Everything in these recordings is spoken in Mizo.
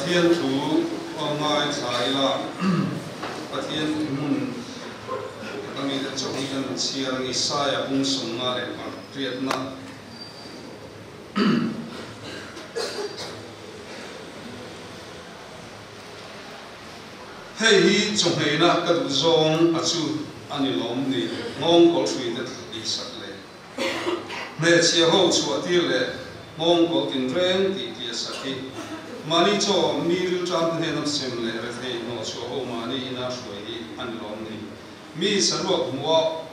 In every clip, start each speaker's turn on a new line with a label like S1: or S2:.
S1: Pathian thu ngaithla ila, Pathian thu hmun ka mite chaw hi kan chhiar ang Isaia bung 58. Hei hi chawhmehna ka duh zawng a chu a ni lawm ni, nghawng kawlhruite tihsak leh Hmeichhia ho chhuah tir leh nghawng kawl tinreng tih tih a sak hi. Mahni chaw mi rilṭam te hnenam sem leh rethei hnawhchhuah ho mahni ina hruai hi a ni lawm ni. Mi saruak hmuha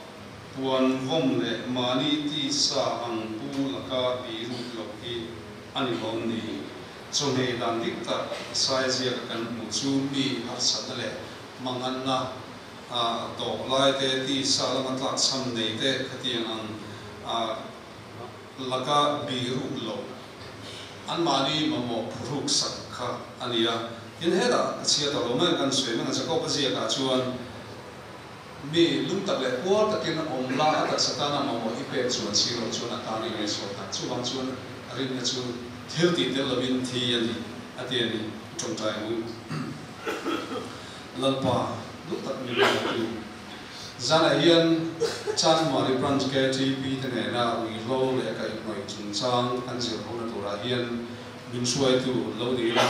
S1: puan vawm leh mahni tisa ang pu laka bihruk loh hi a ni lawm ni. Chawhmeh dan dik tak sai ziaka kan hmuh chu mi harsatna leh manganna a tawh lai te, tisa lama tlakchham nei te khatiang ang laka bihruk loh anmahni mamawh phuruk sak kha a ni a. Tin, hetah ka chhiat a lo mai kan sawi mai ang Jakob a ziakah chuan mi lung tak leh puar takin awm la a taksa tana mamawh i pek chuan si lo chuan a tan i ngaihsawn tak. Chuvang chuan rinna chu thil tih tel lovin thi a ni a ti a ni. Tawngtai ang u. Lalpa duh tak min hruaitu. Zanah hian Chanmari Branch KTP te nena ruihhlo leh kaihhnawih chungchang kan zir hona turah hian min hruaitu lo ni ila,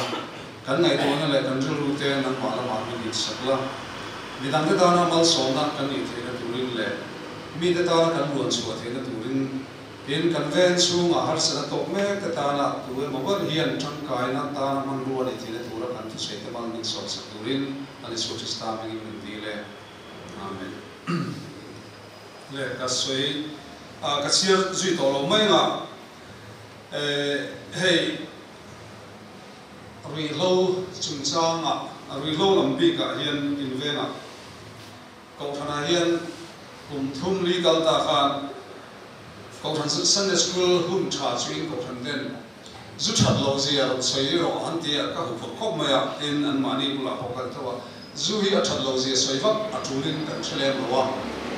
S1: kan ngaihtuahna leh kan rilru te nangmah lamah min insak la, midangte tana malsawmna kan nih theihna turin leh mite tana kan ruan chhuah theihna turin Tin, kan veng chhungah harsatna tawk mek te tana tu emaw ber hian tangkaina tana hmanrua nei theihna tura kan thusawi te mal min sawmsak turin a ni Church Krista hmingin min dil e. Amen. Le ka sawi a, ka chhiar zui tawh lo mai nga, hei ruihhlo chungchangah, ruihhlo lam bikah hian in vengah Kohhranah hian kum thum li kal ta khan Kohhran Sunday School hun tha chuin Kohhran ten zu that lo zia rawn sawi rawh an ti a, ka hu phawt khawp mai a, tin anmahni bulah pawh kan tho a, zu hi a that lo zia sawi vak a tulin kan hre lem lo a,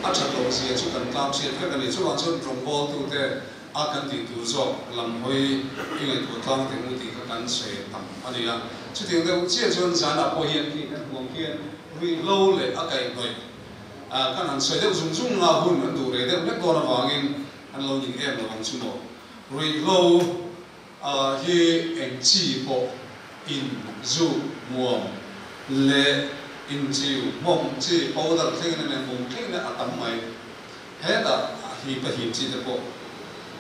S1: a that lo zia chu kan tlang hriat vek a ni. Chuvang chuan rawngbawltute a kan tih tur zawk lam hawi i ngaihtuah tlang teh mu tih kha kan sawi tam a ni a. Chutiang deuh chiah chuan zanah pawh hian khi kan huam khian Ruihhlo leh a kaihhnawih kan han sawi deuh zung zung nga hun an duh rei deuh hlek dawn avangin an lo ning em lo ang chu maw. Ruihhlo hi eng chi pawh in zu muam leh in chiu hmawm chi powder thlengin a mum thlengin a tam mai. Hetah hip a hip chi te pawh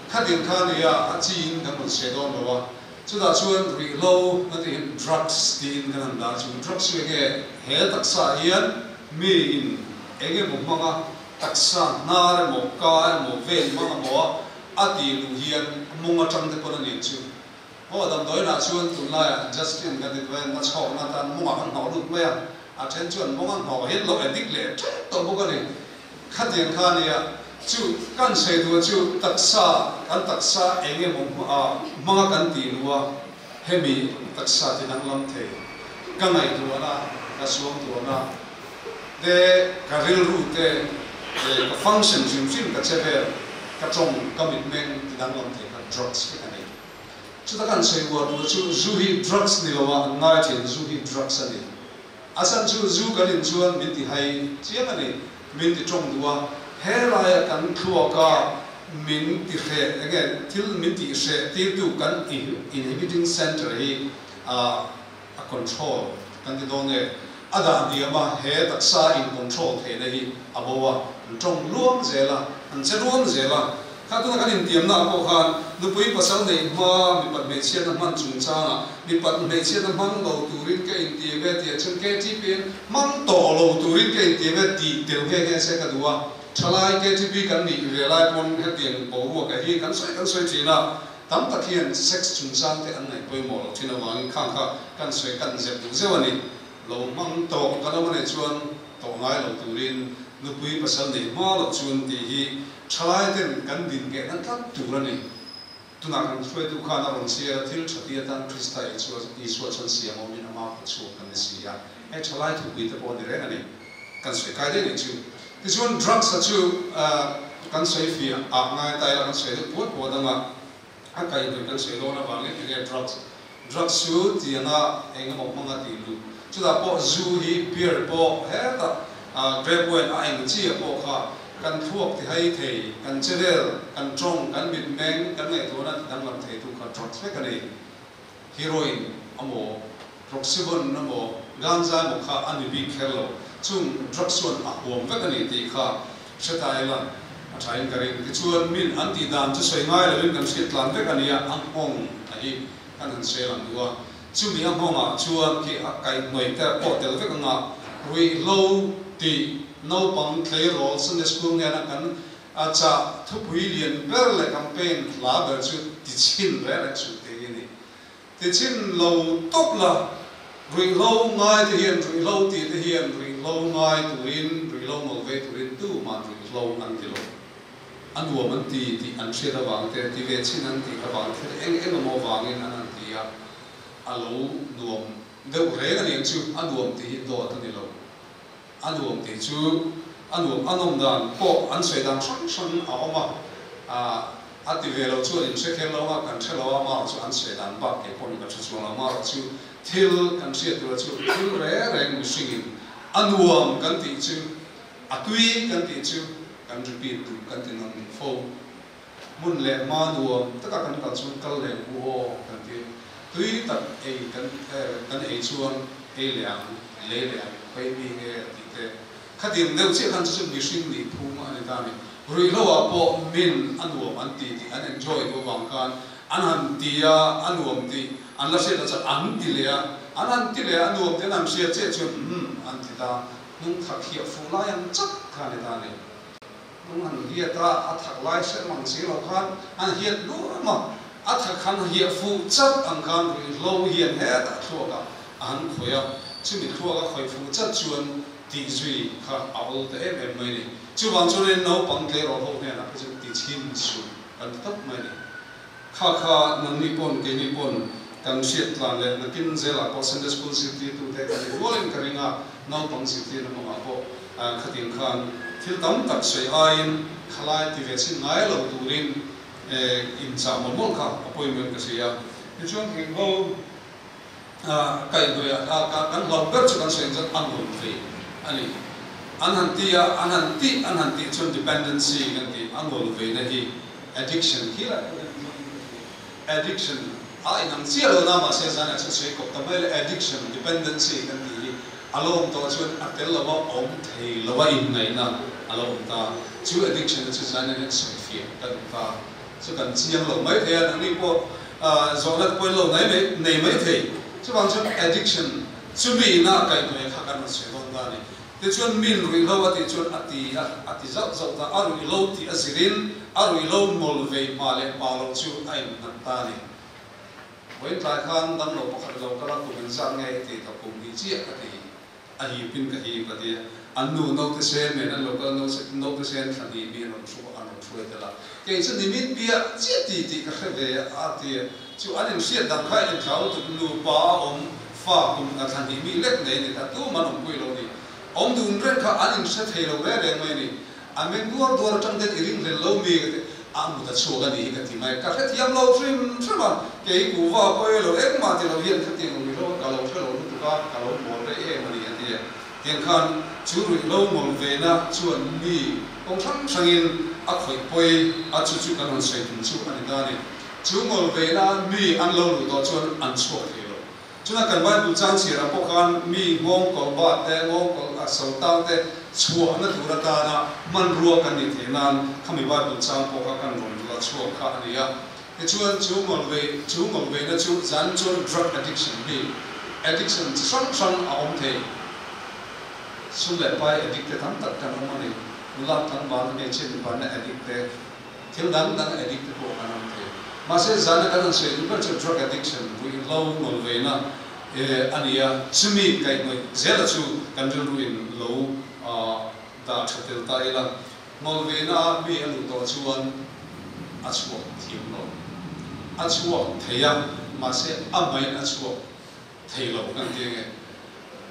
S1: khatin kha nia a chi in kan rawn sawi dawn lo a. Chutah chuan ruihhlo na tih hian drugs tiin kan han dah chu. Drugs chu enge he taksa ah hian mi in eng emaw hmanga taksa hnar emaw ka emaw ven hmang emaw a tih luh hian mawng atang te pawn a nih chu. Aw damdawiin ah chuan tunlaiah Justin kan ti tawh e na chhawkna atan mawngah kan hnawh lut mai a, a then chuan mawng a hnawh hian lo addict leh tep tawh bawk a ni. Khatiang kha nia, chu kan sawi duh chu taksa, kan taksa eng emaw hmanga kan tih luh a, hemi taksa ti danglam thei, ka ngaihtuahna, ka suangtuahna te, ka rilru te leh ka function hrim hrim, ka che vel, ka tawng, ka mitmeng ti danglam thei kha drugs vek a ni. Chuta kan sawi uar duh chu zu hi drugs ni lo a, an ngai thin, zu hi drugs a ni. A chhan chu zu kan in chuan min ti hai chiang a ni, min ti tawng duh a, he laia kan thluak a min ti hreh enge thil min tih hreh tirtu kan inhibiting center hi a control kan ti dawn nge a dah hniam a, he taksa in control theihna hi a bo a, an tawng luam zel a, an che luam zel a. Kha tuna kan intiamna ah pawh khan nupui pasal neih hma mipat hmeichhiatna hman chungchangah mipat hmeichhiatna hmang lo turin ka intiam e tih ah chuan KTP in hmang tawh lo turin ka intiam e tih tel nghe nghe se ka duh a. Thalai KTP kan nih ve lai pawn hetiang boruak ah hi kan sawi kan sawi thin a, tam tak hian sex chungchang te an ngaih pawimawh loh thin avangin khang kha kan sawi kan zep duh zeuh a ni. Lo hmang tawh kan awm a nih chuan tawh ngai lo turin nupui pasal neih hma loh chuan tih hi Thalai ten kan din nghehna tlat tur a ni. Tunah kan hruaitu khan a rawn chhiar a, thil tha ti atan Krista Isua chuan siam awmin ama khaw chhuak kan ni si a. Hei thalai thupui te pawh a ni reng a ni. Kan sawi kai daih nih chu. Tichuan drugs a chu kan sawi fiah ah ngai ta ila kan sawi deuh puat puat ang a, a kaihhnawih kan sawi dawn avangin enge drugs? Drugs chu tianga eng emaw hmanga tih luh. Chutah pawh zu hi beer pawh hetah grape wine a eng chi a pawh kha kan thluak ti hai thei, kan chevel, kan tawng, kan mitmeng, kan ngaihtuahna ti danglam theitu kha drugs vek a ni. Heroin amaw, Proxyvon amaw, ganja emaw kha a ni bik kher lo. Chung drugs chuan a huam vek a ni tih kha hre ta ila a thain ka ring. Tichuan min an tih dan chu sawi ngai lovin kan hriat tlan vek a nia, a nghawng a hi kan han sawi lang duh a. Chumi a nghawngah chuan khi a kaihhnawih te pawh tel vek anga ruihhlo tih naupang tleirawl Sunday School nena kan A chah thupui lian ber leh campaign hla ber chu tichhin reng reng suh tih hi a ni. Tichhin lo tawp la, ruihhlo ngai te hian ruihhlo tih te hian ruihhlo ngai turin, ruihhlo ngawl ve turin tuman ruihhlo an ti lo. A nuam an ti tih an hriat avang te, ti ve chhin an tih avang thil eng eng emaw avangin an han ti a, a lo nuam deuh reng a ni ang chu, a nuam tih hi dawt a ni lo. A nuam tih chu a nuam, a nawm dan pawh an sawi dan hrang hrang a awm a, a ti ve lo chuan in hre kher lo a, kan hre lo a, amaherawh chu an sawi dan bak kei pawhin ka hre chuang lo, amaherawh chu thil kan hriat tura chu thil reng reng mihringin a nuam kan tih chu, a tui kan tih chu kan repeat duh kan ti nawn fo. Hmun leh hma nuam taka kan kal chuan kal leh u aw kan ti. Tui tak ei kan kan ei chuan ei leh ang, lei leh ang, khawi mi nge a tih te. Khatiang deuh chiah khan chu chu mihring nih phung a ni ta a ni. Ruihhlo ah pawh min a nuam an ti tih an enjoy duh avang khan an han ti a, a nuam tih an la hriat loh chuan an ti leh a, an han ti leh a, a nuam tih an han hriat chiah chuan umm an ti ta. Hnung thak hiah fuh lai ang chauh kha a ni ta a ni. Nung han hiat a, a thak lai hre mang si lo khan an hiat luam a, a thak han hiah fuh chat ang khan ruihhlo hian hetah thluak ah a han khawih a, chumi thluak a khawih fuh chat chuan tih zui kha a awl ta em em mai a ni. Chuvang chuanin naupang tleirawl ho hnenah kha chuan ti chhin suh kan ti tawp mai a ni. Kha kha nangni pawn keini pawn kan hriat tlan leh nakin zelah pawh Sunday School zirtirtute kan ni rualin ka ring a, naupang zirtirna hmangah pawh khatin khan thil tam tak sawi aiin khalai ti ve chhin ngai lo turin inchah mawlh mawlh kha a pawimawhin ka hria. Tichuan englo kaihhnawih ah kan hlauh ber chu kan sawi ang chuan a nuam thei a ni. An han ti a, an han tih an han tih chuan dependency kan tih a nuam veina hi addiction khi lah addiction a inang chiah lo na mahse zanah chuan sawi kawp ta mai le addiction dependency kan tih hi a lo awm tawh chuan a tel lova awm thei lova inngaihna a lo awm ta. Chu addiction chu zanah hian sawi fiah ka duh ta. Chu kan chiang lo mai thei a, nangni pawh zawhna te pawhin lo nei mai nei mai thei. Chuvang chuan addiction chumi ina kaihhnawih kha kan rawn sawi dawn ta a ni. Tichuan min ruihhlo a tih chuan a ti a, a ti zauh zauh ta. A ruihhlo tih a zirin a ruihhlo ngawl vei hma leh hma loh chu a innghat ta a ni. Vawiin tlai khan damlo pakhat lo kal a, kum engzat nge i tih tawh kum hnih chiah ka ti. A hipin ka hip a ti a, an nu naute sen nen an lo kal a, naute sen thla hnih mi an rawn hru an rawn hruai tel a, kei chu ni min piah chiah ti tih ka hre ve a ti a, chu an inhriat dang kha inthlau lutuk nupa a awm fa kum a thla hnih mi lek nei a ni ta, tum an awmpui lo ni, awm dun reng kha an inhre thei lo reng reng mai a ni, a meng duar duar atang ten i ringhlel lo mi ka ti, a mut a chhuak a nih hi ka ti mai, ka hrethiam lo hrim hrim a, kei kuhva pawh e lo engmah ti lo hian khatiang ruihhlo ka lo hre lo lutuk a, ka lo mawl rei em a ni a ti a, tiang khan chu ruihhlo mawl ve na chuan mi kawng hrang hrangin a khawih pawi a chu chu kan rawn sawi tum chu a ni ta a ni, chu mawl ve na mi an lo luh tawh chuan an chhuak thei lo. Chuna kan Bible chang chhiarah pawh khan mi nghawngkawlh bat te, nghawngkawlh a so tang te chhuahna tur atana hmanrua kan nih theih nan khami Bible chang pawh kha kan rawn la chhuak kha a ni a. Tichuan chu ngawlvei chu ngawlveina chu zan chuan drug addiction hi addiction chi hrang hrang a awm thei. Sum leh pai addict te tam tak kan awm a ni. Nula tlangval hmeichhia mipa na addict te. Thil dang dang addict te pawh kan awm thei. Mahse zana kan han sawi duh ber chu drug addiction, ruihhlo ngawlveina a ni a, chumi kaihhnawih zela chu kan rilru in lo dah tha tel ta ila. Ngawlveina a mi a luh tawh chuan a chhuak thiam lo. A chhuak thei a, mahse a main a chhuak thei lo kan ti ange.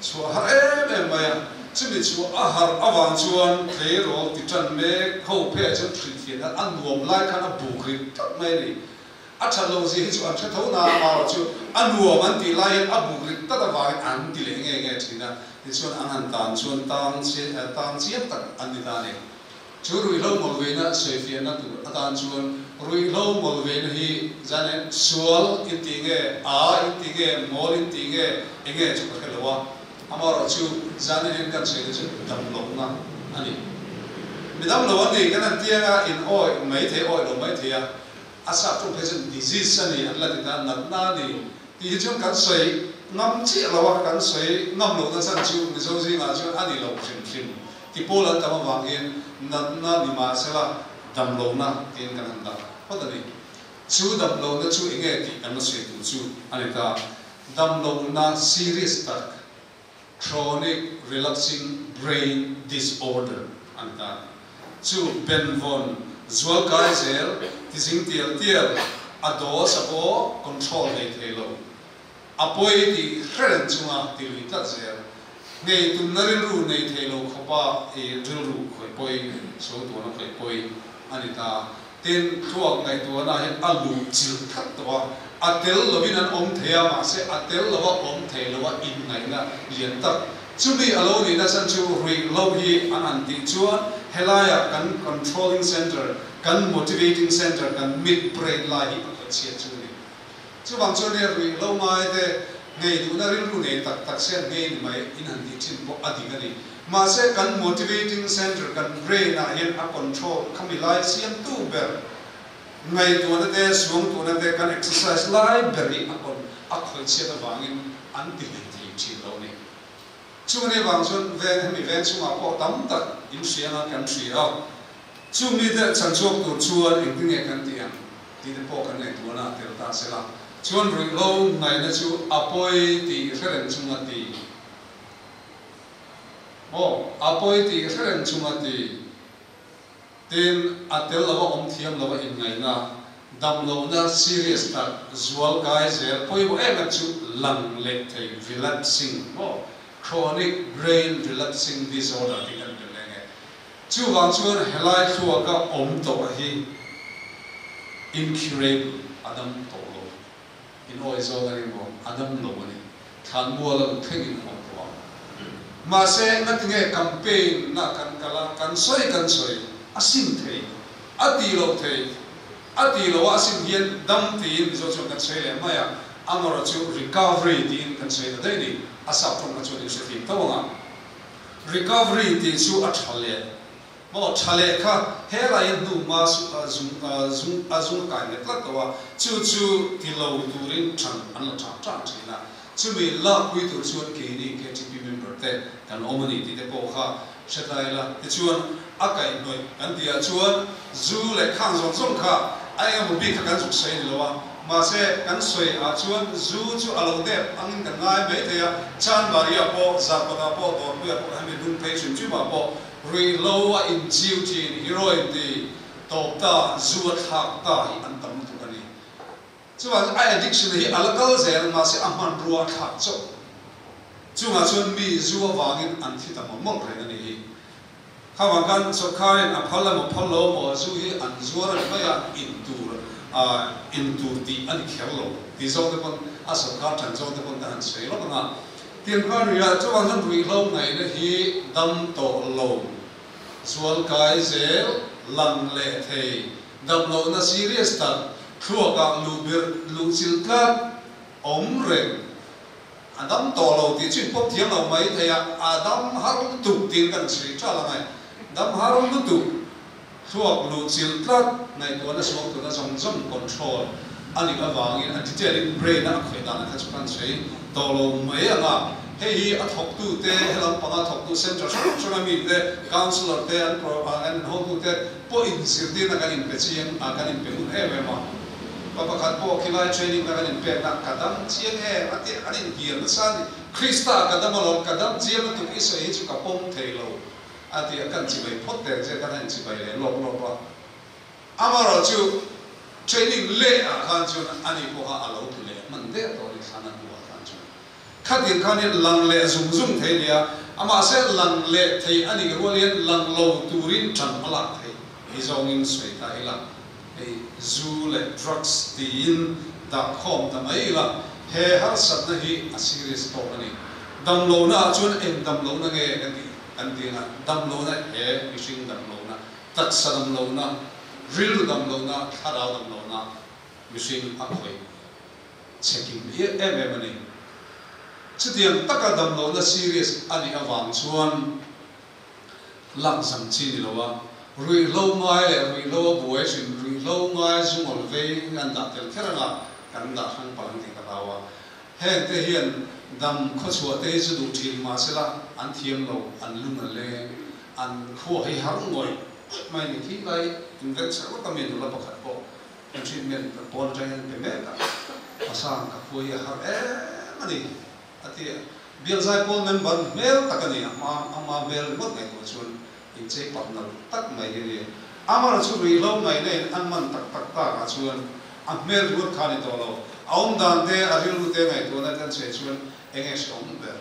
S1: Chhuah har em em mai a, chumi chhuah a har avang chuan tleirawl ti tan mek ho pheiah chuan hrilhfiahna a nuam lai khan a buk rit tlat mai a ni. A that loh zia hi chu an hre tho na, amaherawhchu a nuam an tih lai hian a buk rit tlat avangin an ti leh nge nge thin a, tichuan an han tan chuan tang tang chiang tak an ni ta a ni. Chu ruihhlo mawlveina sawifiahna tur atan chuan ruihhlo mawlveina hi zan sual in tih nge, a in tih nge, mawl in tih nge, enge chu ka hre lo a, amaherawhchu zanin hian kan sawi te chu damlohna a ni. Mi damlo an ni kan han tianga in awih mai thei, awih lo mai thei a, A sap ṭawng phei chuan disease a ni an la ti ta, natna a ni tih hi chuan kan sawi ngam chiah lo a, kan sawi ngam lohna chan chu Mizo zingah chuan a ni lo hrim hrim ti pawl an tam avangin natna ni mahsela damlohna tiin kan han dah phawt a ni. Chu damlohna chu eng nge tih kan la sawi tur chu a ni ta. Damlohna serious tak, chronic relapsing brain disorder an ta. Chu benvawn zual kai zel ti zing tial tial a dose a pawh control hlei thei lo. A pawi tih hre reng chunga ti lui tlat zel. Ngei tumna rilru nei thei lo khawpa i rilru khawih pawi, so tuana khawih pawi a ni ta. Tin, thluak ngaihtuahna hi a luh chilh that tawh a, a tel lovin an awm thei a, mahse a tel lova awm thei lova inngaihna lian tak. Chumi a lo nihna chhan chu ruih lo hi an han tih chuan helaiah kan controlling centre, kan motivating centre, kan mid brain lai hi a khawih chhiat chu a ni. Chuvang chuan hei ruih lo ngai te ngei duhna rilru nei tak tak se an ngei ni mai in han tih thin pawh a dik a ni. Mahse kan motivating centre kan brain ah hian a control khami lai siamtu ber ngaihtuahna te suangtuahna te kan exercise lai ber hi a con a khawih chhiat avangin an ti hlei thei thin lo a ni. Chumi avang chuan veng hemi veng chungah pawh tam tak in hria anga kan hria a, chumi te chhanchhuak tur chuan engtin nge kan tih ang tih te pawh kan ngaihtuahna a tel ta sela chuan ruihhlo ngaihna chu a pawi tih hre reng chunga ti maw a pawi tih hre reng chunga ti Tin, a tel lova awm thiam lova inngaihna, damlohna serious tak zual kai zel pawimawh em em chu lang leh thei relapsing maw, chronic brain relapsing disorder tih kan tel leng e. Chuvang chuan helai thluaka awm tawh hi incurable, a dam tawh lo. In awi zawk a ni maw? A dam lo a ni. Thlanmual a lu thlengin a awm tawh ang. Mahse, ngatinge campaign na kan kal a, kan sawi kan sawi, a sim thei, a tih loh thei, a tih loh a a sim hian dam tiin Mizo chuan kan sawi leh mai a, amarawh chu recovery tiin kan sawi ta daih a ni. A sap tawng kha chuan in hre fim tho ang a. Recovery tih chu a tha leh. Maw tha leh kha helai a hnu hma zung zung a zung a kai leh tlat lo a, chu chu ti lo turin than an la tha tan thin a, chumi lakpui tur chuan keini KTP member te kan awm a ni tih te pawh kha hre ta ila, tichuan a kaihhnawih kan tih ah chuan zu leh khang zawng zawng kha a engemaw bik kha kan zuk sawi a ni lo a, mahse kan sawi ah chuan zu chu a lo dep angin kan ngai mai thei a, Chanmari ah pawh, Zarkawt ah pawh, Dawrpui ah pawh hemi lung phei hrim hrim ah pawh Ruihhlo a inchiu thin, heroin ti tawp ta, zu a thlak ta hi an tam lutuk a ni. Chuvang a addiction hi a la kal zel, mahse a hmanrua a thlak chauh. Chungah chuan mi zu avangin an thi ta mawlh mawlh reng a ni hi. Khavang khan sawrkharin a phal emaw phal lo emaw zu hi an zuar a ni mai a, in tur in tur tih a ni kher lo ti zawk te pawn a sawrkhar ṭan zawk te pawn ka han sawi lawk ang a. Tiangkhan ruihah chuan han ruihhlo ngaihna hi dam tawh lo, zual kai zel, lang leh thei, dam lohna serious tak, thluakah luh bir luh chilh tlat, awm reng, a dam tawh lo tih chu in pawp thiam lo mai thei a, a dam har lutuk tiin kan chhui ṭal ang e, dam har lutuk, thluak luh chilh tlat, ngaihtuahna suangtuahna zawng zawng control a nih avangin a detail in brain a a khawih dan kha chu kan sawi tawh lo mai ang a. Hei hi a thawktu te, he lampanga thawktu centre hrang hranga mi te, councillor te, an pro an hotu te pawh inzirtirna kan inpe chiang a, kan inpe ngun em em a. Pa pakhat pawh khilai training na kan inpekna ka dam chiang em a tih an inhnial nasa a ni. Krista ka dam alawm, ka dam chiang lutuk i sawi hi chu ka pawm thei lo. A ti a, kan chibai phawt der che, kan han chibai leh lawp lawp a. Amaherawh chu training leh ah khan chuan ani pawha a lo tlu leh hman der tawh a ni thlan a hnuah khan chuan. Khatin khan hian lang leh zung zung thei a ni a, amahse lang leh thei a nih rual hian lang lo turin tan a lak thei ni zawngin sawi ta ila. Hei zu leh drugs tiin dah khawm ta mai ila, he harsatna hi a serious tawk a ni. Damlohna ah chuan eng damlohna nge ka tih kan ti anga, damlohna he mihring damlohna, taksa damlohna, rilru damlohna, thlarau damlohna mihring a khawih chhe kim em em a ni. Chutiang taka damlohna serious a nih avang chuan, Lak zam chi ni lo a, ruihhlo ngai leh ruihhlo a buai hrim, ruihhlo ngai zungawl vei an dah tel kher anga kan dah hrang palh ang tih ka hlau a. Heng te hian dam khawchhuah te hi chu duh thin mahsela an thiam lo, an lung a leng, an khua hi har ngawih mai ni khi lai inveng chak lawk a mi nula pakhat pawh kan treatment pawn atangin an pe mek a, pasang ka khua hi a har em a ni. A ti a, Bial Zaipawl member hmel tak a ni, a hma a hma hmel ringawt ngaihtuah chuan inchei pap nalh tak mai hi a ni. Amara chu ruihhlo ngaihna in an man tak tak tak ah chuan a hmel ringawt kha a ni tawh lo, a awm dan te, a rilru te ngaihtuahna te an chhe chuan eng nge hrehawm ber.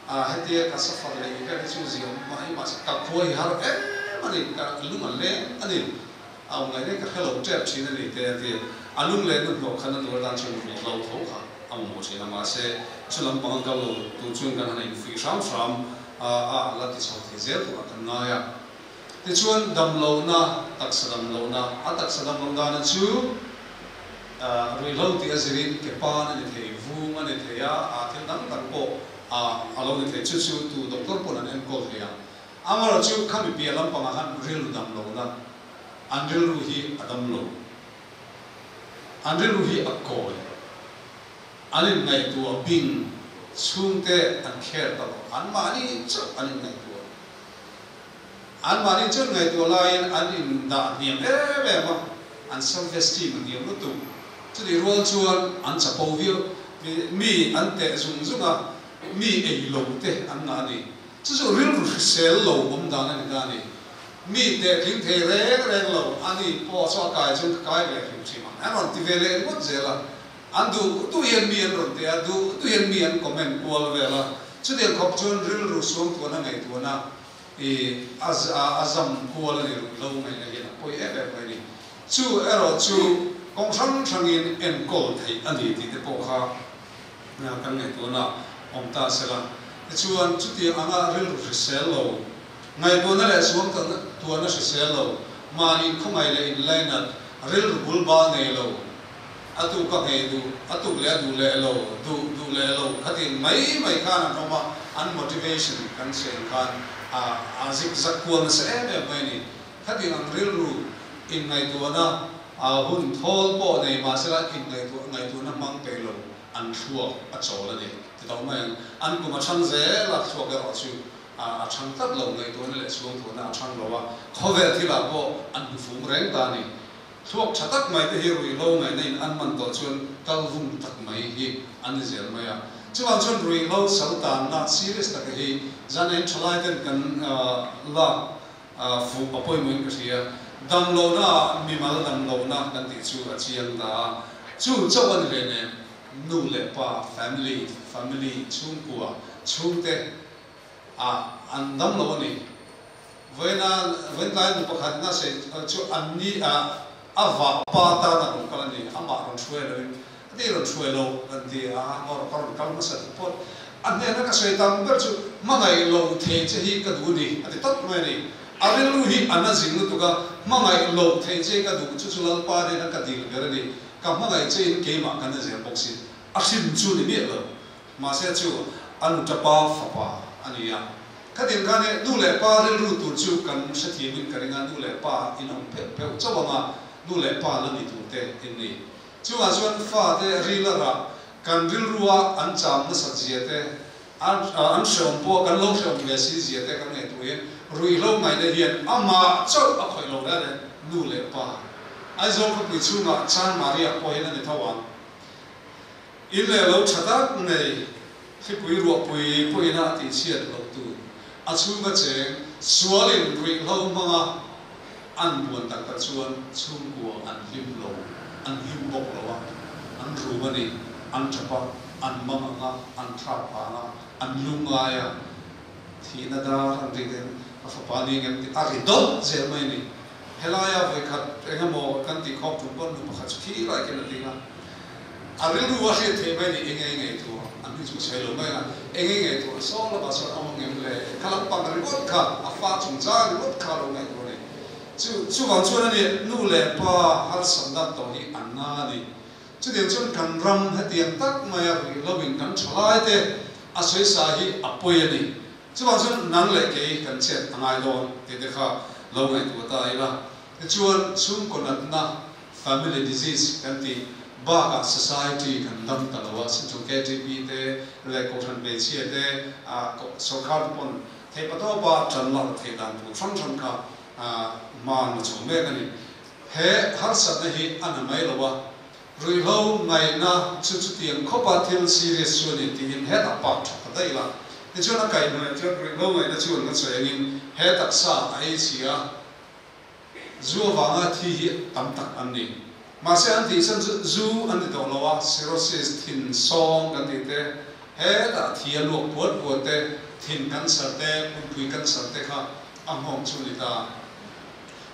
S1: A hetia ka safar leh i vel hi chu ziah awm mai mahse ka khua hi har em a ni, ka lung a leng a ni. A awm ngaih reng ka hre lo tep thin a ni te a ti. A lung leh nu hnawh khan a nuar dan chuan ruih hlo tho kha a mamawh thin a, mahse chu lampang a kal lo tur chuan kan han infuih hram hram a, a la ti chho thei zel turah kan ngai a. Tichuan damlohna, taksa damlohna, a taksa damloh dana chu ruihhlo tih a zirin ke pan a ni thei, vung a ni thei a, a thil dang dang pawh a lo ni thei, chu chu tu doctor pawn an enkawl thei ang. Amaherawh chu khami piah lampangah khan rilru dam lohna, an rilru hi a dam lo. An rilru hi a kawi. An inngaihtuah bing chhungte an kher ta lo. Anmahni chauh an inngaihtuah. Anmahni chauh inngaihtuah laiin an indah hniam em em a, an self esteem a hniam lutuk. Chutih rual chuan an chapo viau. Mi an teh zung zung a, mi ei lo te an ngah a ni. Chu chu rilru hrisel lo awm dan a ni ta a ni. Mi teh tling thei reng reng lo, a ni pawh chu a kai chuan ka kai ve hrim hrim ang. An rawn ti ve leh ngawt zel a, an duh duh hian mi an rawn ti a, duh duh hian mi an comment kual vel a. Chutiang khawp chuan rilru suangtuahna ngaihtuahna i a a zam kual a ni ruih lo ngaihna hian a pawi em em mai a ni. Chu erawh chu kawng hrang hrangin enkawl theih a ni tih te pawh kha kan ngaihtuahna awm ta se la. Tichuan, chutiang anga rilru hrisel lo, ngaihtuahna leh suam tuahna hrisel lo, mahni khawngaih leh inlainat, rilru bul bal nei lo, a tuk a nghei duh, a tuk leh a duh leh lo, duh duh leh lo khatiang mai mai khan an awm a, an motivation kan chhen khan a a zik zak kual nasa em em mai a ni. Khatiang ang rilru inngaihtuahna a hun thawl pawh nei mahsela inngaihtuah ngaihtuahna hmang peih lo an thluak a chawl a ni ti tawh mai ang. An kum a chhang zel a, thluak erawh chu a chhang tlat lo, ngaihtuahna leh chhuangtuahna a chhang lo a, khawvel thilah pawh an hmu fum reng ta a ni. Thluak tha tak mai te hi ruihhlo ngaihna in an man tawh chuan kal vung tak mai hi an ni zel mai a. Chuvang chuan ruihhlo sal tanna serious taka hi zan en tha lai ten kan lak fuh a pawimawhin ka hria. Damlohna ah mimal damlohna kan tih chu a chiang ta a, chu chauh a ni hle nen nu leh pa family, family, chhungkua, chhungte ah an damlo a ni. Vawiina vawiintlai nu pakhat na sawi chu an ni a, a vah pa tan a rawn kal a ni, amah rawn hruai loin a ti rawn hruai lo kan ti a, ngawr ka rawn kal hmasa duh phawt. A hnena ka sawi tam ber chu hmangaih lo thei che hi ka duh a ni a ti tawp mai a ni. A rilru hi a na zing lutuk a, hmangaih lo thei che ka duh chu chu Lalpa hnena ka dil ber a ni, ka hmangaih che in keimah ka na zel bawk si, a hrim chu ni miah lo. Mahse chu a nu tapa fapa a ni a. Khatin khan e nu leh pa rilru tur chu kan hrethiamin ka ring a, nu leh pa in awm pheuh pheuh chauh ang a, nu leh pa la ni tur te in ni. Chungah chuan fate ril a rah, kan rilrua an cham nasat zia te, an hreawm pawh kan lo hreawm ve si zia te kan ngaihtuahin ruihhlo ngaihna hian amah chauh a khawih lo reng reng nu leh pa. Aizawl khawpui chhungah Chan Maria pawh hian a ni tho ang. In leh lo tha tak nei, thlipui ruahpui pawhin a tihchhiat loh tur, a chhunga cheng sualin ruihhlo hmanga an buan tak tak chuan chhungkua an hlim lo, an hlim bawk lo a, an rum a ni, an tap a, an mang ang a, an thlak vang a, an lungngai a, thihna dar an ri ten ka fapa ni ngem tih a ri dawt zel mai a ni. Helaia vawikhat eng emaw kan tih khawp tum pawn nu pakhat chu khi lai khian a ding a. A rilru a hriat theih mai ni, eng ei ngei tur an hming chu ka sawi lo mai ang a, eng ei ngei tur saw lamah chuan a awm ngem le, kha lampang ringawt kha, a fa chungchang ringawt kha a lo ngaihtuah a ni. Chu chuvang chuan a ni, nu leh pa harsatna tawh hi an na a ni. Chutiang chuan kan ram hetiang tak maia ruih lovin kan thalai te a sawisa hi a pawi a ni. Chuvang chuan nang leh kei kan chet a ngai dawn tih te kha lo ngaihtuah ta ila. Tichuan chhungkaw natna Family disease kan tih bakah society kan dam ta lo a, Central KTP te leh Kohhran hmeichhia te sawrkar te pawn theih patawpa tan lak theih dan tur hrang hrang kha hma an la chho mek a ni. He harsatna hi a na mai lo a, ruihhlo ngaihna chu chutiang khawpa thil serious chu a ni tiin hetah park tha ta daih la. Tichuan a kaihhnawih chuan ruihhlo ngaihna chu an la sawi angin he taksa a ei chhia a, Zu avanga thi hi tam tak an ni. Mahse an tih chhan chu zu an ti tawh lo a, cirrhosis, thin sawng kan tih te, hetah thi a luak puat puat te, thin cancer te, pumpui cancer te kha a nghawng chu a ni ta.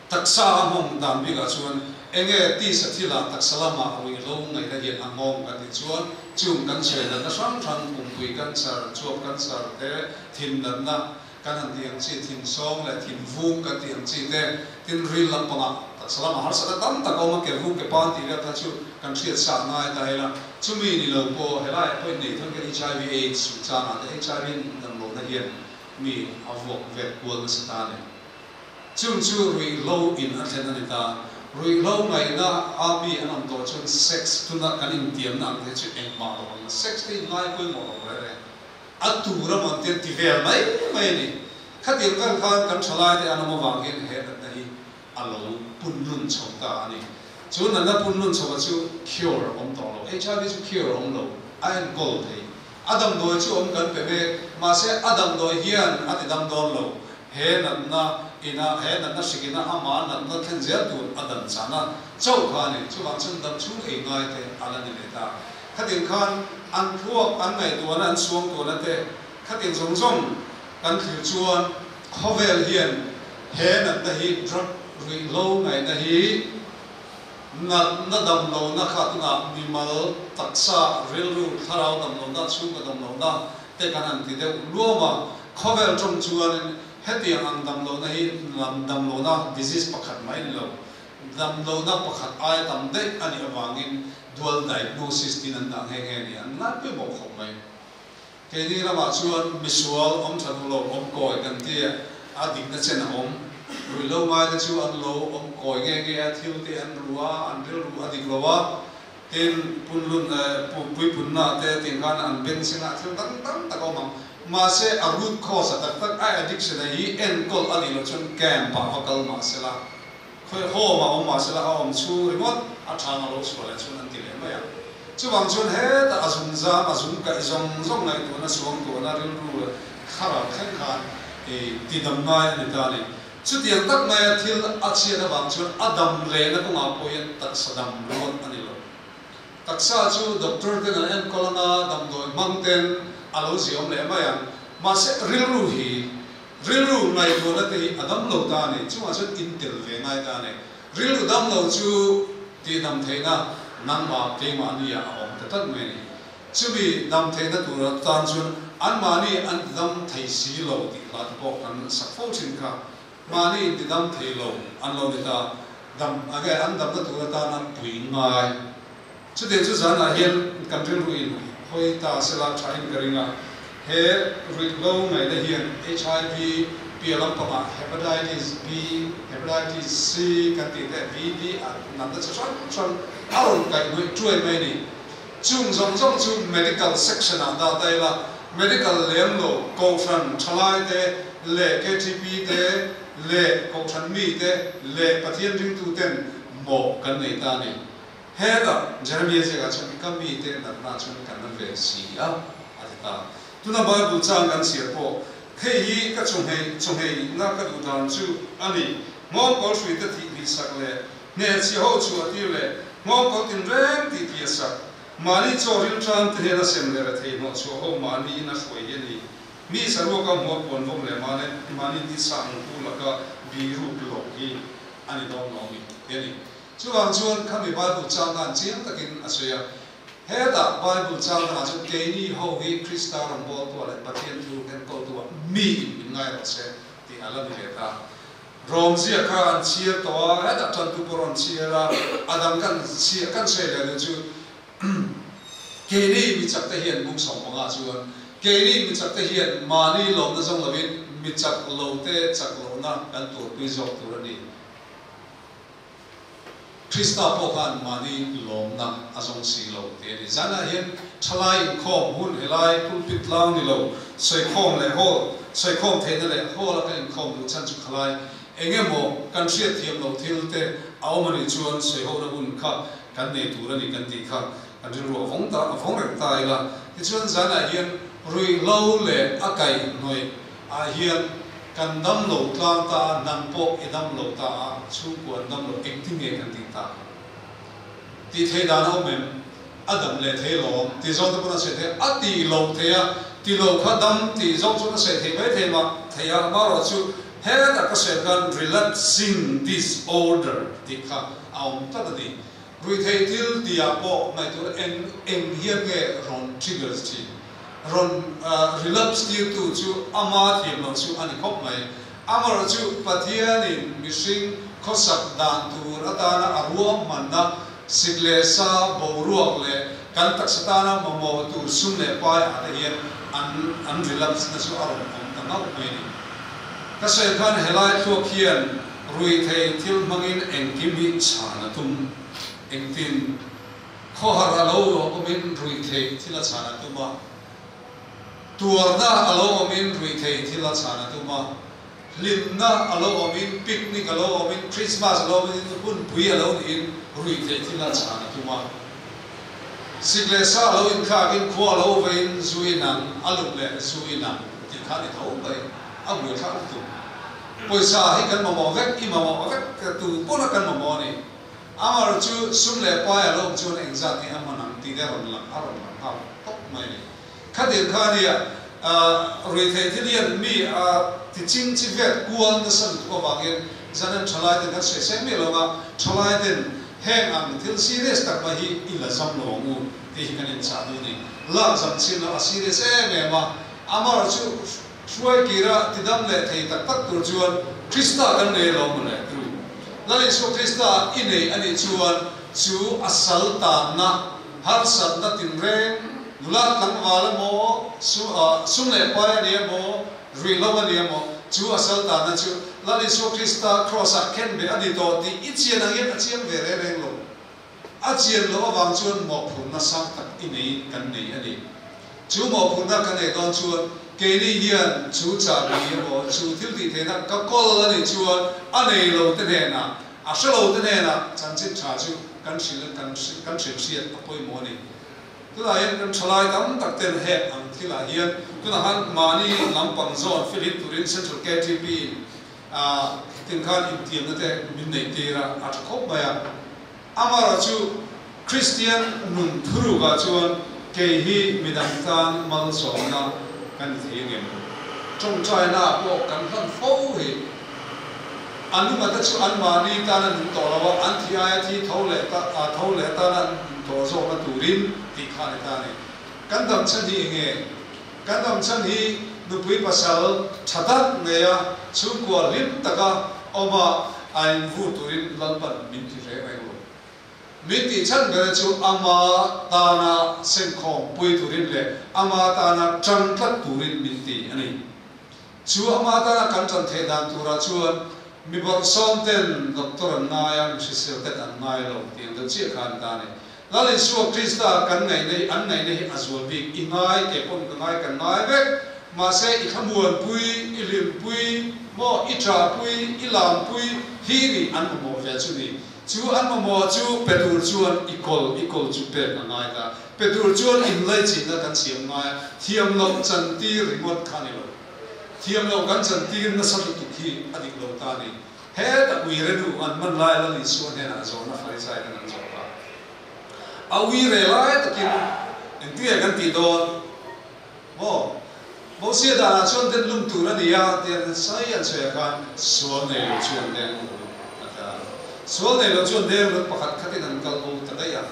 S1: Taksa a nghawng dan bikah chuan enge tisa thilah taksa lamah ruihhlo ngaihna hian a nghawng kan tih chuan chung kan sawi natna hrang hrang pumpui cancer, chuap cancer te, thin natna, Kan han tih ang chi thinsawng leh thinvung kan tih ang chi te, tin ril lampangah taksa lamah harsatna tam tak a awm a, ke vung ke pan tih vel kha chu kan hriat sat ngai ta ila, chumi ni lo pawh helaiah pawh innei thawng hian HIV AIDS chungchangah te HIV damlohna hian mi a vuak vet kual nasa ta a ni. Chung chu ruihhlo in a thlen a ni ta. Ruihhlo ngaihna a mi an awm tawh chuan sex tuna kan intiamna ang te chu engmah lo ang, sex te in ngai pawimawh lo reng reng. A tur a mawn te ti vel mai mai a ni. Khatiang kal khan kan thalai te an awm avang hian he natna hi a lo punlun chho ta a ni. Chu natna punlun chho a chu cure a awm tawh lo. HIV chu cure a awm lo, a enkawl thei. A damdawi chu awm kan pe mek, mahse a damdawi hian a ti dam dawn lo. He natna ina, he natna hrik ina amah natna thlen zel tur a dan chahna chauh kha a ni. Chuvang chuan dam chhung ei ngai te a la ni leh ta. Khatin khan an thluak, an ngaihtuahna, an suangtuahna te khatin zawng zawng kan thlir chuan khawvel hian he natna hi drug ruihhlo ngaihna hi natna damlohna kha tunah mimal taksa, rilru, thlarau damlohna, chhungkaw damlohna te kan han ti deuh luam a. Khawvel tawng chuanin hetiang ang damlohna hi damlohna, disease, pakhat mai ni lo, Damlohna pakhat aia tam daih a nih avangin dual diagnosis tiin an dah nghe nghe a ni. An ngai pawimawh khawp mai. Keini ramah chuan misual awm tha duh lo awm kawi kan ti a, a dikna chen a awm. Ruihhlo ngaite chu an lo awm kawi nghe nghe a, thil te an ru a, an rilru a dik lo a, tin punlun puipunna te tiang khan an bengchheng a, thil dang dang tak a awm ang. Mahse a root cause a tak tak a addiction a hi enkawl a nih loh chuan camp ah va kal mahsela, Khawi home a awm mahsela a awm chhung ringawt a thang a lo chhuah leh chuan an ti leh mai a. Chuvang chuan hetah a zung zam, a zung kaih zawng zawng ngaihtuahna suangtuahna rilru thlarau thleng khan i ti dam ngai a ni ta a ni. Chutiang tak maia thil a chhiat avang chuan a dam lehna kawngah pawh hian taksa dam ringawt a ni lo. Taksa chu doctor ten an enkawl anga damdawi hmang ten a lo ziawm leh mai ang. Mahse rilru hi Rilru ngaihtuahna te hi a dam lo ta a ni. Chungah chuan in tel ve ngai ta a ni. Rilru dam lo chu tihdam theihna nangmah keimahni ah a awm ta tlat mai a ni. Chumi dam theihna tura tan chuan anmahni an tidam thei si lo tih hla te pawh kan sak fo thin kha. Mahni in tidam thei lo an lo ni ta. Dam enge an damna tura tan an pui ngai. Chutiang chu zanah hian kan rilru in hawi ta sela tha in ka ring a, he ruihhlo ngaihna hian HIV piah lampangah Hepatitis B, Hepatitis C kan tih te VD a natna chi hrang hrang a rawn kaih hnawih tuai mai a ni. Chung zawng zawng chu medical section ah dah ta ila, medical lem lo Kohhran thalai te leh KTP te leh Kohhran mi te leh Pathian ringtu ten mawh kan nei ta a ni. Hetah Jeremia ziakah chuan ka mite natna chuan kan la ve si a, a ti ta. Tuna Bible chang kan chhiar pawh, Hei hi ka chawhmeh chawhmehna ka duh dan chu a ni, nghawngkawl hruite thih hnih sak leh hnehchhia ho chhuah tir leh nghawngkawl tinreng tih piah sak, mahni chaw rilṭam te hnena sem leh rethei hnawh chhuah ho mahni in a hruai hi a ni. Mi saruaka hmuar puan vawm leh mahni tisa ang pu laka biruk loh hi. a ni dawn lo a ni tih a ni. Chuvang chuan khami Bible chang khan chiang takin a sawi a, hetah Bible chang dangah chuan keini ho hi Krista rawngbawltua leh Pathian thu enkawltua miin min ngai rawh se tih a la ni ve ta. Rom ziak kha an chhiar tawh a, hetah tantu pawh rawn chhiar a, a dang kan chhiar kan sawi leh duh chu keini mi chakte hian bung 15 chuan keini mi chakte hian mahni lawmna zawng lovin mi chak lote chak lohna kan tuarpui zawk tur a ni. Krista pawh khan mahni lawmna a zawng si lo tih a ni. Zanah hian thalai inkhawm hun helai pulpit tlang ni lo sawikhawm leh hall sawikhawm theihna leh hall a kan inkhawm duh chhan chu khalai eng emaw kan hriatthiam loh thil te a awm a nih chuan sawihona hun kha kan nei tur a ni kan tih kha kan rilru a vawng ta a vawng reng ta ila. Tichuan zanah hian ruihhlo leh a kaihhnawih ah hian kan dam lo tlang ta a, nang pawh i dam lo ta a, chhungkua an dam lo, engtin nge kan tih tak? Tih theih dan a awm em? A dam leh thei lawm tih zawng te pawn a sawi thei a, a tih loh thei a, ti lo kha dam tih zawng chuan a sawi thei mai thei mah thei a, amaherawhchu hetah ka sawi khan relapsing disorder tih kha a awm tlat a ni. Ruihtheih thil tihah pawh ngaihtuah eng eng hian nge rawn trigger thin? Rawn relapse tirtu chu ama thiam loh chu a ni khawp mai. Amaherawh chu Pathianin mihring khawsak dan tur atana a ruahmanna sik leh sa, boruak leh kan taksa tana mamawh tur sum leh pai ah te hian an an relapse na chu a rawn awm ta ngauh mai a ni. Ka sawi khan helai thluak hian ruihtheih thil hmangin engkim hi chhan a tum. Engtin? Khawhar a lo awmin ruihtheih thil a chhan a tum a, tuarna a lo awmin ruihtheih thil a chhan a tum a, hlimna a lo awmin, picnic a lo awmin, Christmas a lo awmin, hunpui a lo niin ruihtheih thil a chhan a tum a. Sik leh sa a lo inthlakin khua a lo veiin zu in ang, a lum leh zu in ang tih kha a ni tho mai, a buaithlak lutuk. Pawisa hi kan mamawh vek, i mamawh vek, tu pawn a kan mamawh a ni. Amar chu sum leh pai a lo awm chuan engzat nge a hman ang tih te a rawn lang a rawn lang nghal tawp mai a ni. Khatin kha nia ruihtheih thil hian mi a ti ching chi vet kual nasa lutuk avangin zan an thalai ten kan sawi seng miah lo a, thalai ten heng ang thil serious tak mai hi i la zam lo ang u tih hi kan inchah duh a ni. Lak zam chin lo a serious em em a, Amar chu Hruai kira tidam leh thei tak tak tur chuan Krista kan nei alawm mawle tru. Lal Isua Krista i nei a nih chuan chu a sal tanna, harsatna tinreng, nula tlangval emaw, sum leh pai a ni emaw, ruihhlo a ni emaw, chu a sal tanna chu Lal Isua Krista Kraws-ah khen beh a ni tawh tih i chian ang hian a chiang ve reng reng lo. A chian loh avang chuan mawhphurhna sang tak i neiin kan nei a ni. Chu mawhphurhna ka neih dawn chuan keini hian chu chahbi emaw chu thil tih theihna ka kawl a nih chuan a nei lo te hnenah, a hre lo te hnenah chanchin tha chu kan hrilh kan kan hrilh hriat a pawimawh a ni. Tunah hian kan thalai tam tak ten heng ang thilah hian tunah khan mahni lampang zawn filim turin Central KTP in a tin khan intiamna te min neih tir a, a tha khawp mai a. Amaherawh chu Kristian nun thurukah chuan kei hi midang tan malsawmna ka ni thei angem? Tawngtaina ah pawh kan hlan fo hi. A nungate chu anmahni tan a nung tawh lo a, an thi aia thi tho leh ta tho leh atana an nun tawh zawkna turin tih kha a ni ta a ni. Kan dam chhan hi enge? Kan dam chhan hi nupui pasal tha tak neia chhungkua hlim taka awm a, a invur turin Lalpan min ti reng reng lo. Min tih chhan bera chu ama tana sengkhawm pui turin leh ama tana tang tlat turin min ti a ni. Chu ama tana kan tan theih dan turah chuan mi bawrhsawm ten doctor an ngai a, mi hrisel ten an ngai lo tih ang deuh chiah kha an ta a ni. Lal Isua Krista kan ngaihna hi an ngaihna hi a zual bik, i ngai, kei pawn ka ngai, kan ngai vek. Mahse i thlamuanpui, i hlimpui, maw, i ṭahpui, i lampui hi ni an mamawh ve chu ni. Chu an mamawh chu pe tur chuan i kawl, i kawl chu pek a ngai ta. Pe tur chuan inlaichinna kan siam ngai a, thiam loh chantir ringawt kha a ni lo. Thiam loh kan chantir nasa lutuk hi a dik lo ta a ni. Heta uire nu an man lai Lal Isua hnenah zawhna Farisai ten an zawh ta. A uire lai takin engtinge kan tih dawn? Maw? Mosia danah chuan den lum tur a ni a, tian sai an sawi ah khan sual nei lo chuan deng ru a ti a. Sual nei lo chuan deng rat pakhat khatin an kal bo ta daih a.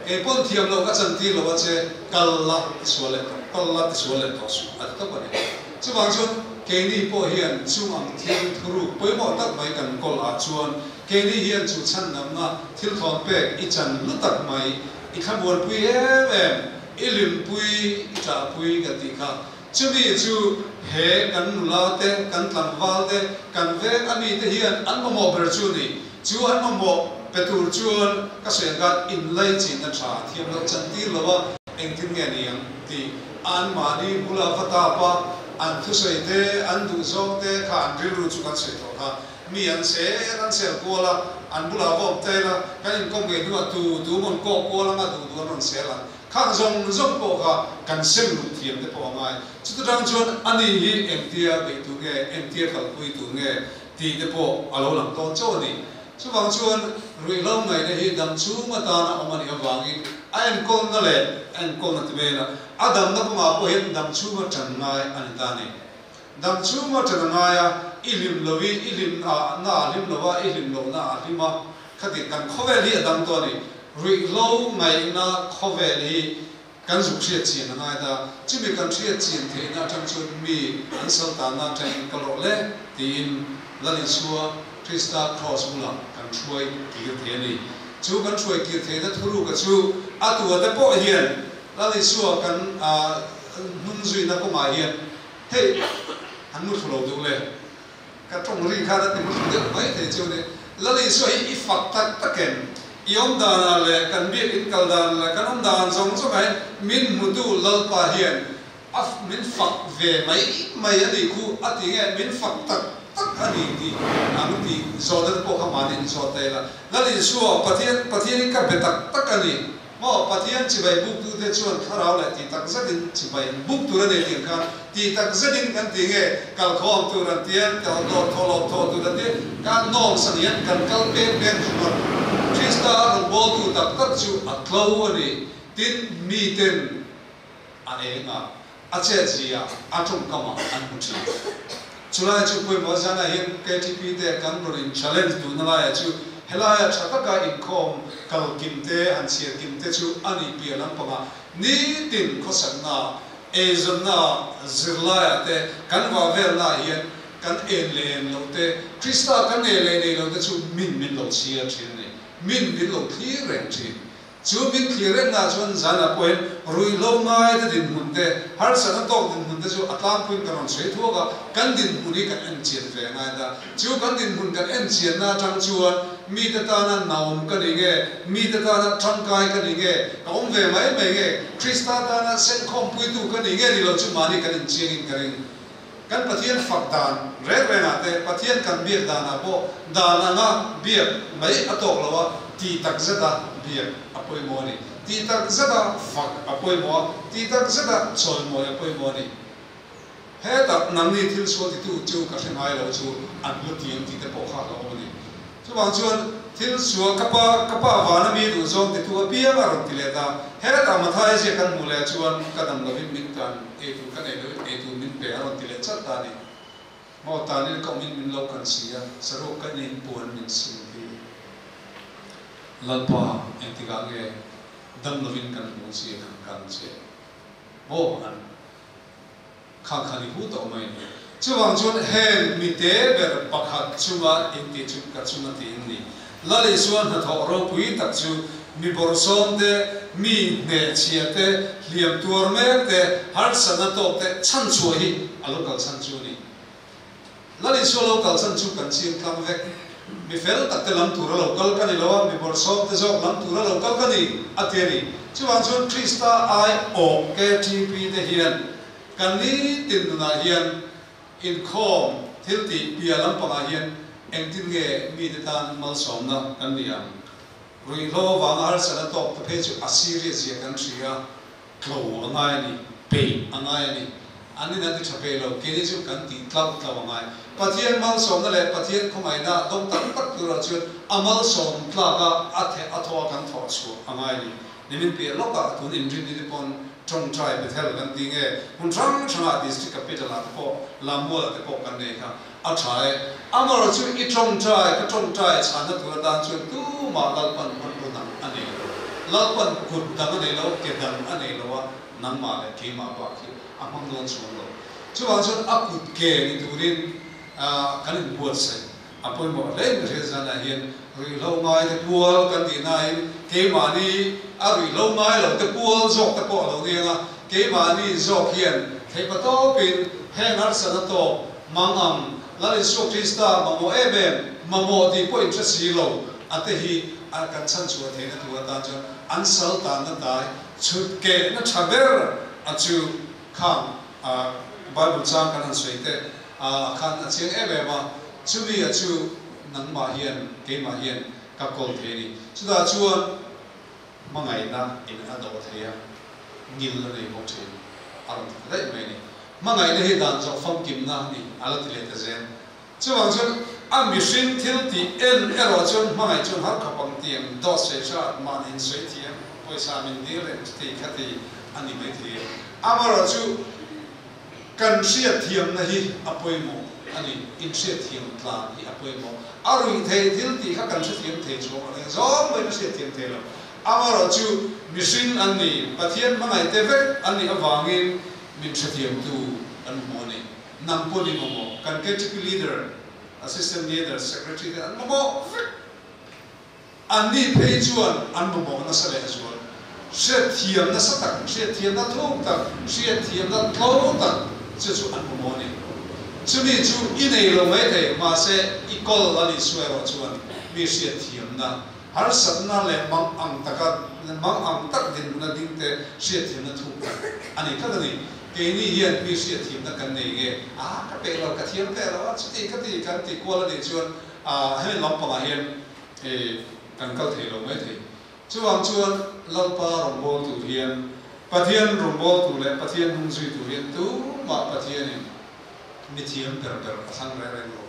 S1: Kei pawn thiam loh ka chantir lo a che, kal la ti sual leh tawh, kal la ti sual leh tawh suh a ti tawp a ni. Chuvang chuan keini pawh hian chung ang thil thuruk pawimawh tak mai kan kawl ah chuan keini hian chu chhandamna thil thawn pek i chan lu tak mai, i thlamuanpui em em, i hlimpui, i ṭahpui kan tih kha. Chumi chu he kan nula te, kan tlangval te, kan veng a mite hian an mamawh ber chu ni. Chu an mamawh pe tur chuan ka sawi ang khan inlaichinna tha thiam loh chantir lo a, engtin nge ni ang tih anmahni bula va tap a, an thusawi te, an duhzawng te kha an rilru chu kan sawi tawh kha. Mi an sel an sel kual a, an bulah va awm tel a, kan inkawm ngei hnuah tu tu mawn kawk kual anga duh duh an rawn sel ang. Khang zawng zawng pawh kha kan sem luh thiam te pawh a ngai. Chuta tang chuan ani hi engtia beih tur nge, engtia kalpui tur nge tih te pawh a lo lang tawn chauh a ni. Chuvang chuan ruihhlo ngaihna hi dam chhung atana awm a nih avangin a enkawlna leh a enkawlna ti vela a damna kawngah pawh hian dam chhunga tan ngai a ni ta a ni. Dam chhunga tan a ngai a, i hlim lo i, i hlim a na a hlim lo a, i hlim lohna a hlim a, khati kan khawvel hi a dam tawh a ni. Ruihhlo ngaihna khawvel hi kan zuk hriat chian a ngai ta. Chumi kan hriat chian theihna atang chuan mi an saltanna atangin ka lawh le tiin Lal Isua Krista Kraws bulah kan hruai kir thei a ni. Chu kan hruai kir theihna thuruka chu a tua te pawh hian Lal Isua kan hnung zuina kawngah hian hei an muthlu lo duh le. Ka tawng ri khan a ti hmasa deuh mai thei chu ni. Lal Isua hi i fak tak tak em? I awm danah leh kan biak in kal dan leh kan awm dan zawng zawngah hian min hmutu Lalpa hian a min fak ve mai mai a nih khu a ti nge min fak tak tak a ni tih ang tih zawhna te pawh kha mahni in zawt ta ila. Lal Isua Pathian Pathianin ka be tak tak a ni. Maw Pathian chibai buktute chuan thlarau leh tih tak zetin chibai an buk tur a nei tih ang khan tih tak zetin kan ti nge kalkhawm tur an ti a, dawt thawh lawm thawh tur an ti a, kan nawm san hian kan kal pek pek ringawt. Krista rawngbawltu tak tak chu a tlo a ni. Tin, miten a eng a, a chetzia a tawngkamah an hmu thin. Chulai chu pawimawh zanah hian KTP te kan rawn in challenge duhna laiah chu helaia tha taka inkhawm kal kim te han chhiar kim te chu a nih piah lampangah nitin khawsakna, eizawnna, zirlaiah te kan vah velnaah hian kan en leh en loh te, Krista kan nei leh nei loh te chu min min lo chhiar thin a ni, min min lo thlir reng thin. Chu min thlir rengna chuan zanah pawhin ruihhlo ngaite dinhmun te, harsatna tawk dinhmun te chu a tlangpuiin kan rawn sawi thuak a, kan dinhmun hi kan en chian ve a ngai ta. Chu kan dinhmun kan en chianna atang chuan mite tana naum ka ni nge, mite tana tangkai ka ni nge, ka awm ve mai mai nge, Krista tana senkhawmpuitu ka ni nge ni lo chu mahni kan inchiangin ka ring. Kan Pathian fak dan reng rengah te, Pathian kan biak danah pawh dan anga biak mai a tawk lo a, tih tak zeta biak a pawimawh a ni. Tih tak zeta fak a pawimawh a, tih tak zeta chawimawi a pawimawh a ni. Hetah nangni thil sual titu chu ka hre ngai lo chu an lu tiang tih te pawh kha a lo awm a ni. Chuvang chuan thil sual ka pa ka pa vana mi duhzawng titu apiang a rawn ti leh ta. Hetah Mathaia ziak kan hmuh leh chuan ka dam lovin min tan eitur ka nei lovin eitur min pe a rawn ti leh chat ta a ni. Maw tanin ka awmin min lo kan si a, saruak ka inin puan min sin hi. Lalpa engtikah nge dam lovin kan hmu che kan kan che maw an. Kha kha ni hu tawh mai. Chuvang chuan heng mi te ber pakhat chunga inti chu ka chunga tiin ni. Lal Isua hnathawh ropui tak chu mi bawrhsawm te, mi hnehchhia te, hliam tuar mek te, harsatna tawk te chhanchhuah hi a lo kalchhan chu a ni. Lal Isua lo kalchhan chu kan chiang tlang vek. Mi fel tak te lam tura lo kal ka ni lo a, mi bawrhsawm te zawk lam tura lo kal ka ni, a ti a ni. Chuvang chuan Krista ai awh KTP te hian kan nitin nunah hian inkhawm thil tih piah lampangah hian engtin nge mite tan malsawmna kan ni ang? Ruihhlo avanga harsatna tawk te phei chu a serious zia kan hria. Tlo a ngai a ni, peih a ngai a ni. An in an ti tha peih lo, keini chu kan tih tlauh tlauh a ngai. Pathian malsawmna leh Pathian khawngaihna dawng tak tak turah chuan a malsawm tlak a, a the a thaw a kan thawh chhuah a ngai a ni. Nimin piah lawkah tun inrin ni te pawn Tawngtai Bethel kan ti nge hmun hrang hrangah District Capital ah te pawh Lammual ah te pawh kan nei kha a tha e. Amarawh chu i tawngtai ka tawngtai chhanna tur atan chuan tumah Lalpan hmanraw dang a nei lo. Lalpan kut dang a nei lo, ke dang a nei lo a, nangmah leh keimah bak hi a hmang dawn chuang lo. Chuvang chuan a kut ke ni turin kan inbuatsaih A pawimawh hle in hriat zanah hian ruihhlo ngai te pual kan tih nain keimahni a ruihhlo ngai lo te pual zawk te pawh a lo ni ang a, keimahni zawk hian theihpa tawpin heng harsatna tawp mang ang Lal Isua Krista mamawh em em mamawh tih pawh in hre si lo a te hi a kan chhanchhuah theihna tur atan chuan an sal tanna tai chhut kehna tha ber a chu khang a Bible chang kan han sawi te a khan a chiang em em a, chumi a chu nangmah hian keimah hian ka kawl thei a ni. Chutah chuan hmangaihna in a dawh thei a, ngil a nei bawk thin a rawn ti ta daih mai a ni. Hmangaihna hi dan zawh famkimna a ni a la ti leh ta zel. Chuvang chuan a mihring thil tih en erawh chuan hmangaih chuan har khawp ang tiang dawt sawi hrat mahni in sawi thiam pawisa min dil reng chuti khati a ni mai thei e. Amaherawhchu Kan hriatthiamna hi a pawimawh a ni, inhriatthiam tlan hi a pawimawh. A ruih theih thil tih kha kan hrethiam thei chuang a eng zawng pawhin a hriatthiam thei lo. Amaherawhchu mihring an ni, Pathian hmangaihte vek an nih avangin min hrethiamtu kan mamawh a ni. Nang pawh ni mamawh, kan KTP Leader, Assistant Leader, Secretary te an mamawh vek. Anni phei chuan an mamawh nasa leh zual. Hriatthiam nasa tak, hriatthiamna thuk tak, hriatthiamna tlo tak chu chu an mamawh a ni. Chumi chu i nei lo mai thei, mahse i kawl a nih suai erawh chuan mi hriatthiamna, harsatna leh mang ang taka mang ang tak dinhmuna dingte hriatthiamna thuk tak a ni tlat a ni. Keini hian mi hriatthiamna kan nei nge? A, ka peih lo, ka thiam teh lo a, chuti khati kan ti kual a nih chuan hemi lampangah hian Hei kan kal thei lo mai thei. Chuvang chuan Lalpa rawngbâwl tur hian, Pathian rawngbâwl tur leh Pathian hnung zui tur hian tumah Pathianin mi thiam ber ber a thlang reng reng lo.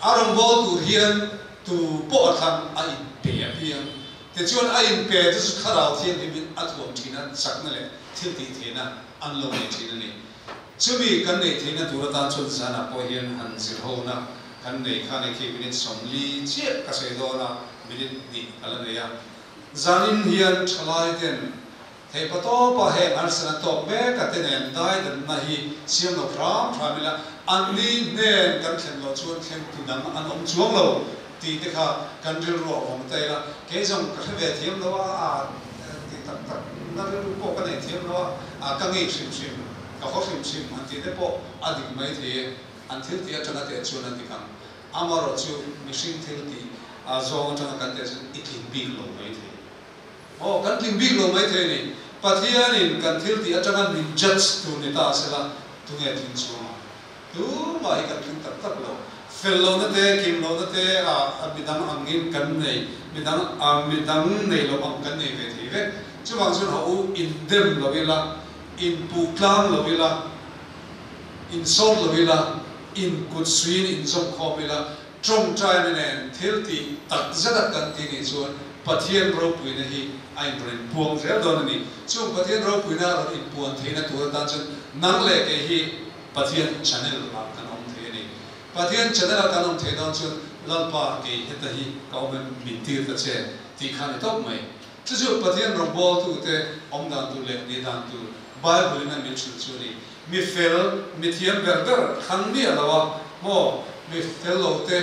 S1: A rawngbâwl tur hian tu pawh a thlang a inpe a piang. Tichuan a inpe te chu Thlarau Thianghlimin a thuam thin a, chakna leh thil tih theihna an lo nei thin a ni. Chumi kan neih theihna tur atan chuan zanah pawh hian han zirhona kan nei kha ni khi minute 40 chiah ka sawi dawn a, minute hnih ka la nei a. Zanin hian thalai ten theihpa tawpa heng harsatna tawk mek a te nen daidanna hi siam lo hram hram ila, anni hnen kan thlen loh chuan thlengtu dang an awm chuang lo tih te kha kan rilru a awm ta ila, kei zawng ka hre ve thiam lo a, a ti tak tak na rilru pawh ka nei thiam lo a, a ka ngei hrim hrim, ka haw hrim hrim han tih te pawh a dik mai thei e, an thil tih atanga teh chuan an dik ang. Amaherawh chu mihring thil tih a zawng atanga kan teh chuan i tling bik lo mai thei. Aw, kan tling bik lo mai thei a ni. Pathianin kan thil tih atanga min judge tur ni ta sela, tunge tling chuang ang? Tumah hi kan tling tak tak lo. Fel lohna te, kim lohna te ah midang angin kan nei, midang ah midang nei lo ang kan nei ve thei vek. Chuvang chuan haw u, indem lo ila, inpuh tlang lo ila, insawt lo ila, inkut suiin inzawmkhawm ila, tawngtaina nen thil tih tak zet a kan ti nih chuan Pathian ropuina hi a inrawn inpuang zel dawn a ni. Chung Pathian ropuina a rawn inpuan theihna tur atan chuan nang leh kei hi Pathian channel ah kan awm thei a ni. Pathian channel ah kan awm thei dawn chuan Lalpa kei heta hi ka awm em min tir ta che tih kha a ni tawp mai. Chu chu Pathian rawngbawltute awm dan tur leh nih dan tur Bible in a min hrilh chu a ni. Mi fel, mi thiam ber ber thlang miah lo a maw mi fel lo te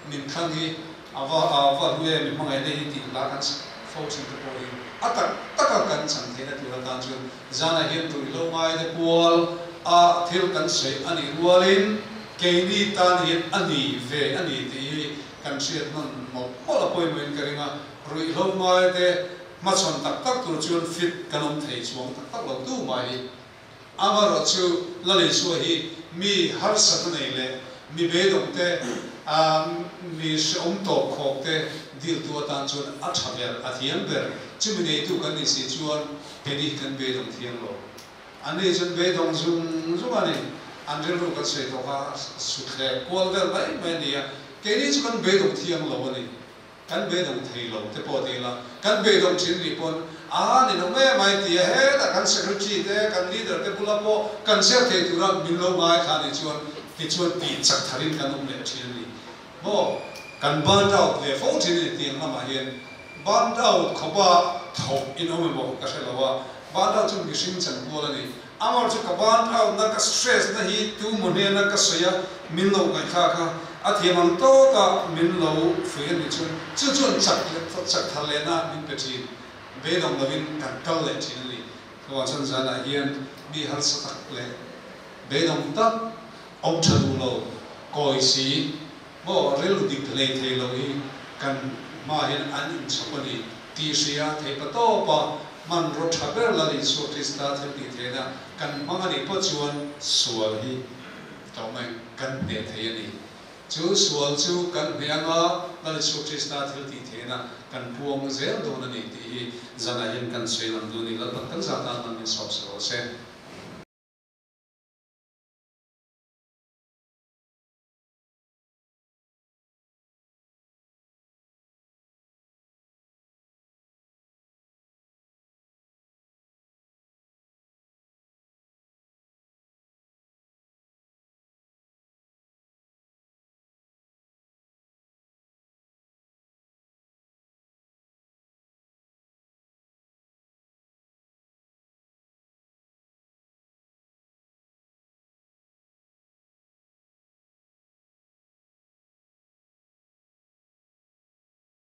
S1: min thlang hi a va a va hlu em, mi hmangaihna hi tih la kan fo thin te pawh hi a tak tak a kan chhan theihna tur atan chuan Zanah hian ruihhlo ngaite pual a thil kan sawi a nih rualin keini tan hian a ni ve a ni tih hi kan hriat hman mawlh mawlh a pawimawhin ka ring a, ruihhlo ngaite hmachhawn tak tak tur chuan fit kan awm thei chuang tak tak lo tu mai hi. Amaherawh chu Laleisua hi mi harsatna nei leh mi beidawngte, mi hrehawm tawp khawkte diltu atan chuan a tha ber, a thiam ber. Chumi neitu kan nih si chuan Kei kan beidawng thiang lo. An ni chuan beidawng zung zung a ni. An rilru kan sawi tawh kha suthlek kual vel mai mai a ni a. Keini chu kan beidawng thiang lo a ni. Kan beidawng thei lo te pawh ti ila, kan beidawng thin nih pawn A ni lo mai mai ti a, hetah kan secretary te, kan leader te bula pawh kan share thei tura min lo ngai kha nih chuan tichuan tih chak tharin kan awm leh thin a ni maw? Kan burnt out ve fo thin a ni tiang lamah hian burnt out khawpa thawk in awm emaw ka hre lo a, burnt out chu mihring chankual a ni. Amar chu ka burnt out na ka stress na hi tu maw hnena ka sawi a, min lo ngaihthlak a, a thiam ang tawka min lo fuih a nih chuan chu chuan chak leh chak thar lehna min pe thin. Beidawng lovin kan kal leh thin a ni. Chuvang chuan zanah hian mi harsa tak leh beidawng tak awm tha duh lo, kawi si maw rilru dik hlei thei lo hi kan hmaah hian an inchhawp a ni tih hria theih pa tawpa hmanraw tha ber Lal Isua Krista thil tih theihna kan hmang a nih pawh chuan sual hi tawh mai kan hneh thei a ni. Chu sual chu kan hneh anga Lal Isua Krista thil tih theihna kan puang zel dawn a ni tih hi zanah hian kan sawi lang duh a ni. Lalpan kan zah tan man min sawm se rawh se.